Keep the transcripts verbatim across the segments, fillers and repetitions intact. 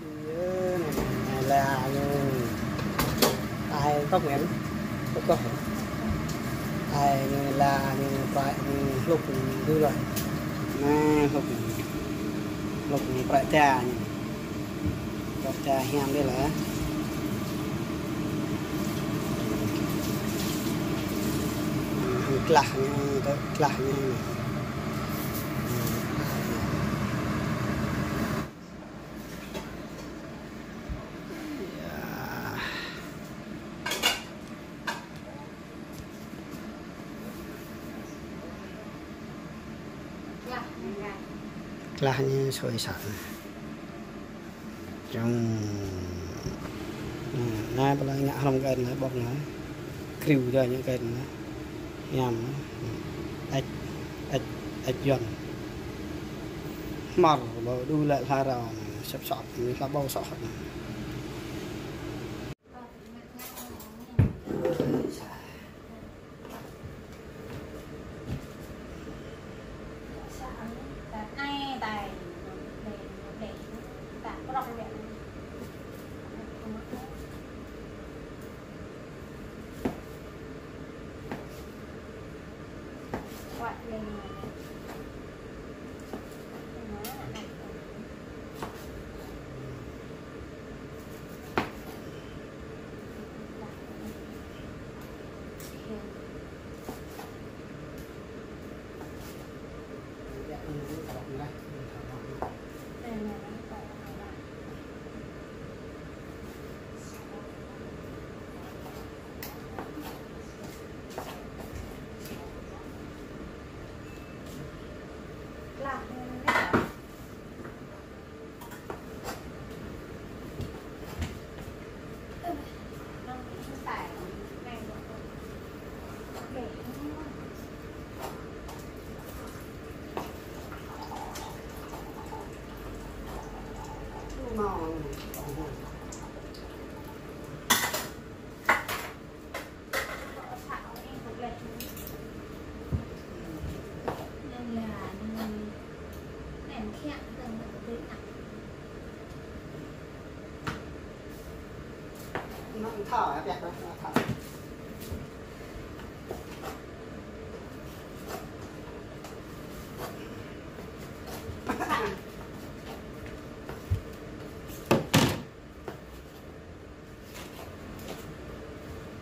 Ơ, anai, anai la ñu. Ai kŏk ngăn. Kŏk kŏk. Ai ñu la ñu, pă ñu hlŭk ñu dư lơi. Anai hlŭk ñu. Hlŭk ñu prăk ta ñu. Prăk ta hiam dih lah. Klah ñu, klah ñu. Klah ñu sôi sat. Čŏng. Anai, anai pơlai ngă hrŏm kơ anai, ƀơ̆ng anai. Kriu dơ̆ng ñu kơ anai. Hiam. Ĕč, ĕč, ĕč Yuan. Hmar, ƀu đu lĕ hla rao anai, sŏp sŏp, anai hla ƀâo sŏp anai.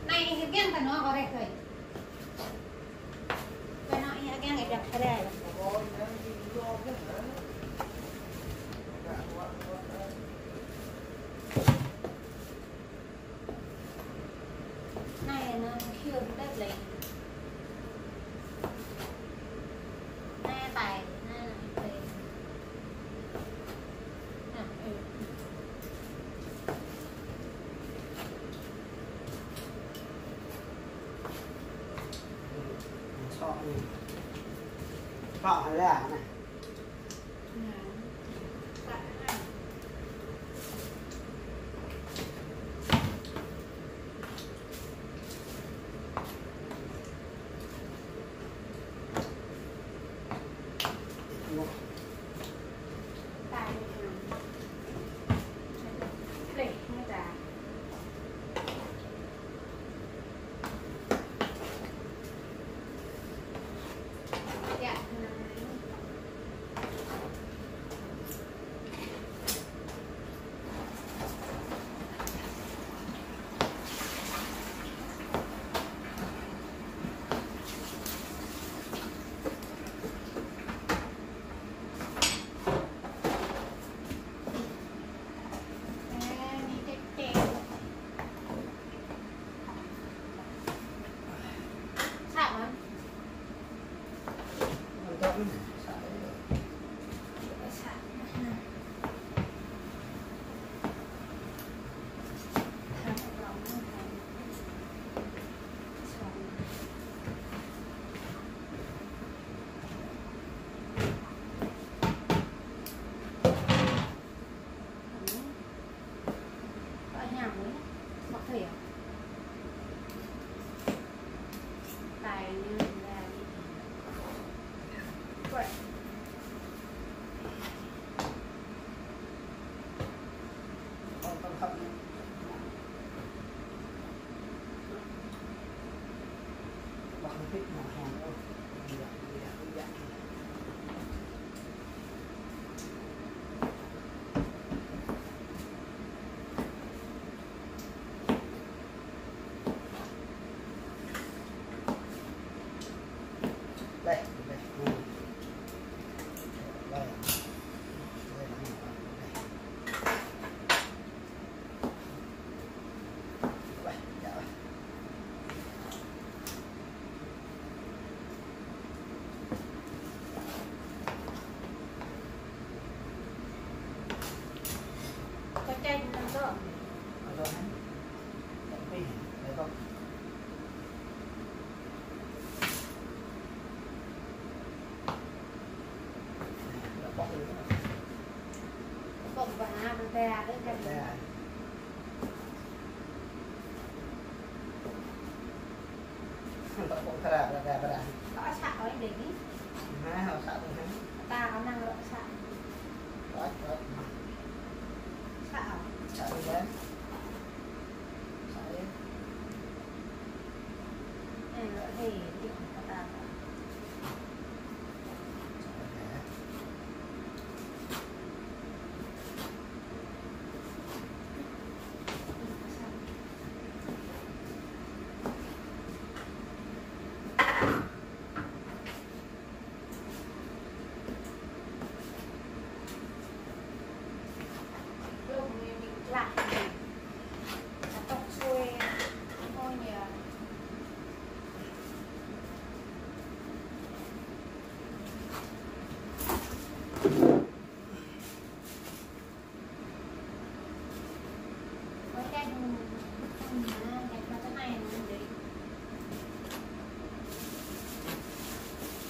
Anai, ih kiăng kơ anŭn kơ rĕh kơ. Kơ anŭn ih kiăng kơ rĕh kơ. Anai, anai, khiu đĕt lĕ. Anai, tai, anai, tai.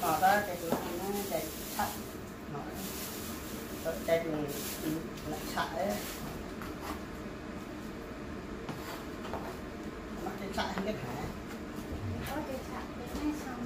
Nó ta, cái thứ này, cái sắt. Nó, cái, cái, nó sắt đấy. Nó cái sắt hay cái thẻ? Có cái sắt, cái này xong.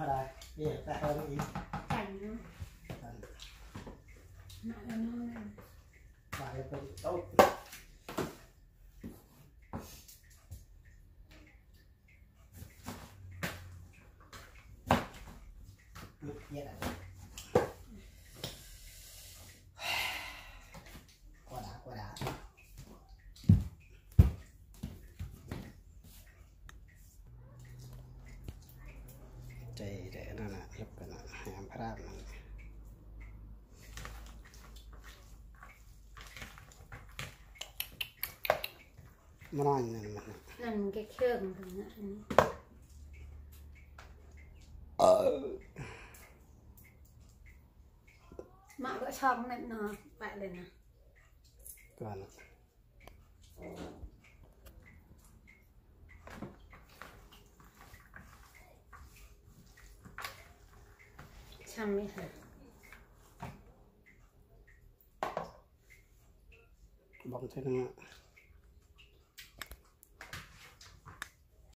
Hơ đa, ih, ta hơ ih. Chanh hơ. Chanh. Mă lơ nơ. Ba hơ pơ tôk. Ih, đa. Kua đa, kua đa. Čai đe anŭn nă, hip kơ nă, ayam phrap nă. Mơnơ̆ng nă, mơnơ̆ng. Anŭn kơ khơng nă. Mă gơ̆ song nă, nă, pă lĕ nă. Kua nă. Čăm mih hă. Ƀơ̆ng tơnă.